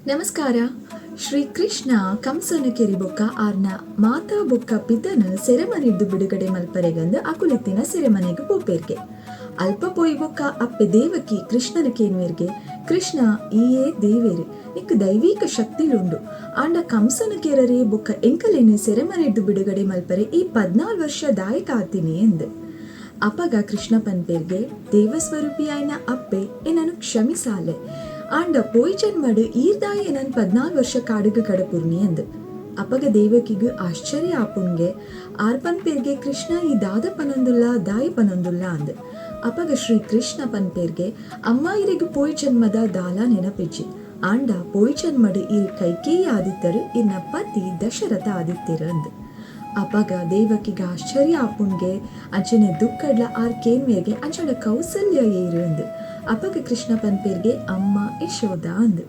ನಮಸ್ಕಾರ. ಶ್ರೀ ಕೃಷ್ಣ ಕಂಸನ ಕೆರಿ ಬೊಕ್ಕ ಆರ್ನ ಮಾತಾ ಬೊಕ್ಕ ಪಿತನ್ ಸೆರೆಮನೆಡ್ದ್ ಬಿಡುಗಡೆ ಮಲ್ಪರೆಗಂದ್ ಅಕುಲಿತ್ತಿನ ಸೆರೆಮನೆಗ್ ಪೋಪೆರ್ಗೆ. ಅಲ್ಪ ಪೋಯಿ ಬೊಕ್ಕ ಅಪ್ಪೆ ದೇವಕಿ ಕೃಷ್ಣನ ಕೇನ್ವೆರ್ಗೆ, ಕೃಷ್ಣ ಈಯೇ ದೇವೆರ್, ನಿಕ್ಕ್ ದೈವೀಕ ಶಕ್ತಿಲುಂಡು. ಆಂಡ ಕಂಸನ ಕೆರರೆ ಬೊಕ್ಕ ಎಂಕಲೆನ್ ಸೆರೆಮನೆಡ್ದ್ ಬಿಡುಗಡೆ ಮಲ್ಪರೆ ಈ 14 ವರ್ಷ ದಾಯೆ ಕಾತಿನಿ ಎಂದ್. ಅಪಗ ಕೃಷ್ಣ ಪನ್ಪೆರ್ಗೆ, ದೇವಸ್ವರೂಪಿಯಾಯಿನ ಅಪ್ಪೆ, ಎನನ್ ಕ್ಷಮಿಸಾಲೆ. ಆಂಡ ಪೋಯಿ ಜನ್ಮಡ್ ಈರ್ದಾಯೆ ಎನನ್ 14 ವರ್ಷ ಕಾಡುಗು ಕಡಪುರ್ನಿ ಅಂದ್. ಅಪಗ ದೇವಕಿಗ್ ಆಶ್ಚರ್ಯ ಆಪುಂಡ್ಗೆ. ಆರ್ ಪನ್ಪೆರ್ಗೆ, ಕೃಷ್ಣ ಈ ದಾದ ಪನೊಂದುಲ್ಲ, ದಾಯೆ ಪನೊಂದುಲ್ಲ ಅಂದ್. ಅಪಗ ಶ್ರೀ ಕೃಷ್ಣ ಪನ್ಪೆರ್ಗೆ, ಅಮ್ಮ, ಇರೆಗ್ ಪೋಯಿ ಜನ್ಮದ ದಾಲ ನೆನಪಿಜ್ಜಿ. ಆಂಡ ಪೋಯಿ ಜನ್ಮಡ್ ಈರ್ ಕೈಕೇಯಿ ಆದಿತ್ತರ್, ಇರ್ನ ಪತಿ ದಶರಥ ಆದಿತ್ತೆರ್ ಅಂದ್. ಅಪಗ ದೇವಕಿಗ್ ಆಶ್ಚರ್ಯ ಆಪುಂಡ್ಗೆ. ಅಂಚನೆ ದುಃಖಡ್ಲ ಆರ್ ಕೇನ್ವೆರ್ಗೆ, ಅಂಚಡ ಕೌಸಲ್ಯ ಏರ್ ಅಂದ್. ಅಪಗ ಕೃಷ್ಣ ಪನ್ಪೆರ್ಗೆ, ಅಮ್ಮ ಯಶೋದ ಅಂದ್.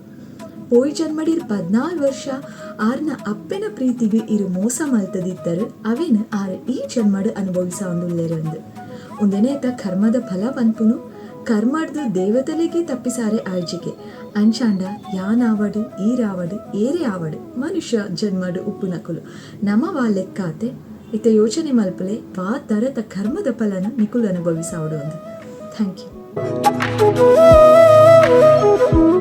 ಪೋಯಿ ಜನ್ಮಡಿರ್ 14 ವರ್ಷ ಆರ್ನ ಅಪ್ಪೆನ ಪ್ರೀತಿಗ್ ಇರು ಮೋಸ ಮಲ್ತದಿತ್ತರ್. ಅವೆನ್ ಆರ್ ಈ ಜನ್ಮಡ್ ಅನುಭವಿಸಾವೊಂದುಲ್ಲೆರ್ ಅಂದ್. ಉಂದೆನೇತ ಕರ್ಮದ ಫಲ ಪನ್ಪುನು. ಕರ್ಮಡ್ದ್ ದೇವತೆಲೆಗೆ ತಪ್ಪಿಸಾರೆ ಆಯ್ಜಿಗೆ. ಅಂಚಾಂಡ ಯಾನಾವಡ್, ಈರಾವಡ್, ಏರೇ ಆವಡ್, ಮನುಷ್ಯ ಜನ್ಮಡ್ ಉಪ್ಪುನಕುಲು ನಮ ವಾ ಲೆಕ್ಕಾತೆ? ಇತ್ತೆ ಯೋಚನೆ ಮಲ್ಪುಲೆ, ವಾ ತರತ ಕರ್ಮದ ಫಲನ್ ನಿಕುಲು ಅನುಭವಿಸಾವೊಡು ಅಂದ್. Thank you.